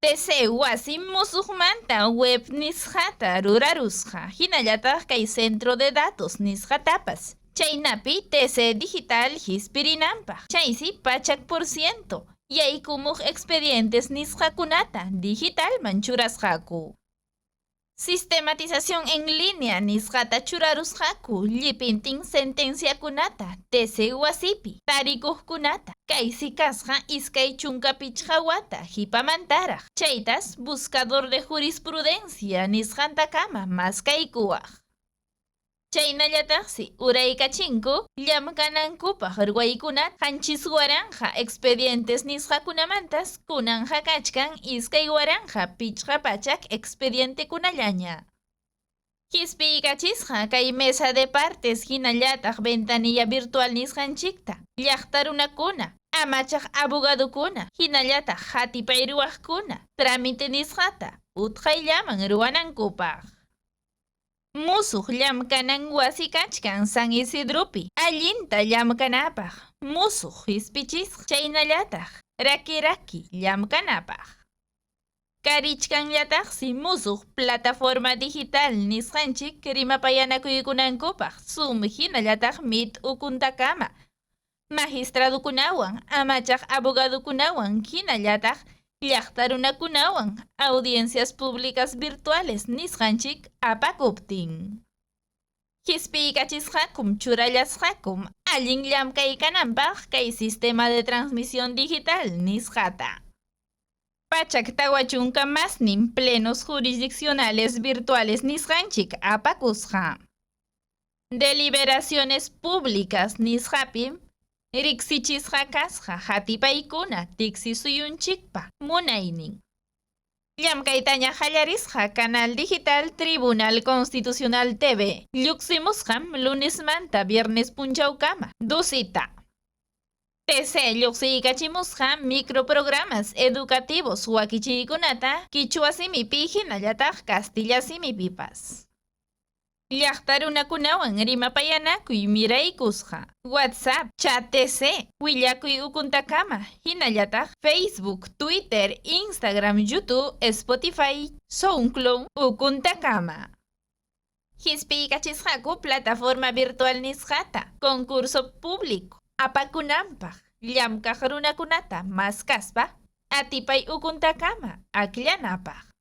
TC wasi musuqmanta web nisqata rurarusqa, hinallataq kay centro de datos nisqatapas, chaynapi TC digital hispirinanpaq, chaysi 100% yaykumuq expedientes nisqakunata digitalman churasqaku. Sistematización en línea nisqata churarusqaku llipintin sentenciakunata TC wasipi tarikuqkunata, kaysi kasqa 25 wata hipamantaraq, chaytas buscador de jurisprudencia nisqantakama maskaykuwaq. Chaynallataqsi uraykachinku llamkanankupaq ruwaykunata 7000 expedientes nisqakunamantas kunanqa kachkan 2500 expedientekunallaña. Hispiykachisqa kay mesa de partes hinallataq ventanilla virtual nisqanchikta, llaqta runakuna, amachaq abogadokuna, hinallataq hatipay ruwaqkuna, trámite nisqata utqayllaman ruwanankupaq. Musuq llamkanan wasi kachkan San Isidropi, allinta llamkanapaq, musuq hispichisqa, chaynallataq raki-raki llamkanapaq. Karichkanllataqsi musuq plataforma digital nisqanchik rimapayanakuykunankupaq Zoom hinallataq Meet ukuntakama, magistradukunawan, amachaq abogadukunawan hinallataq llaqta runakunawan audiencias públicas virtuales nisqanchik apakuptin. Hispiykachisqakum churallasqakum allin llamkay kananpaq kay sistema de transmisión digital nisqata. 140 masnin plenos jurisdiccionales virtuales nisqanchik apakusqa. Deliberaciones públicas nisqapim riqsichisqa kasqa hatipaykuna tiksi suyunchikpa munaynin. Llamkaytaña qallarisqa Canal Digital Tribunal Constitucional TV, lluqsimusqam lunesmanta viernes punchawkama, dusita. TC lluqsiykachimusqa microprogramas educativos wakichiykunata qichwa simipi hinallataq castilla simipipas. Llaqta runakunawan rimapayanakuy miraykusqa, WhatsApp, Chat TC, willakuy ukuntakama, hinallataq Facebook, Twitter, Instagram, YouTube, Spotify, SoundCloud ukuntakama. Hispiykachisqaku plataforma virtual nisqata, concurso público, apakunanpaq, llamkaq runakunata maskaspa, atipay ukuntakama akllanapaq.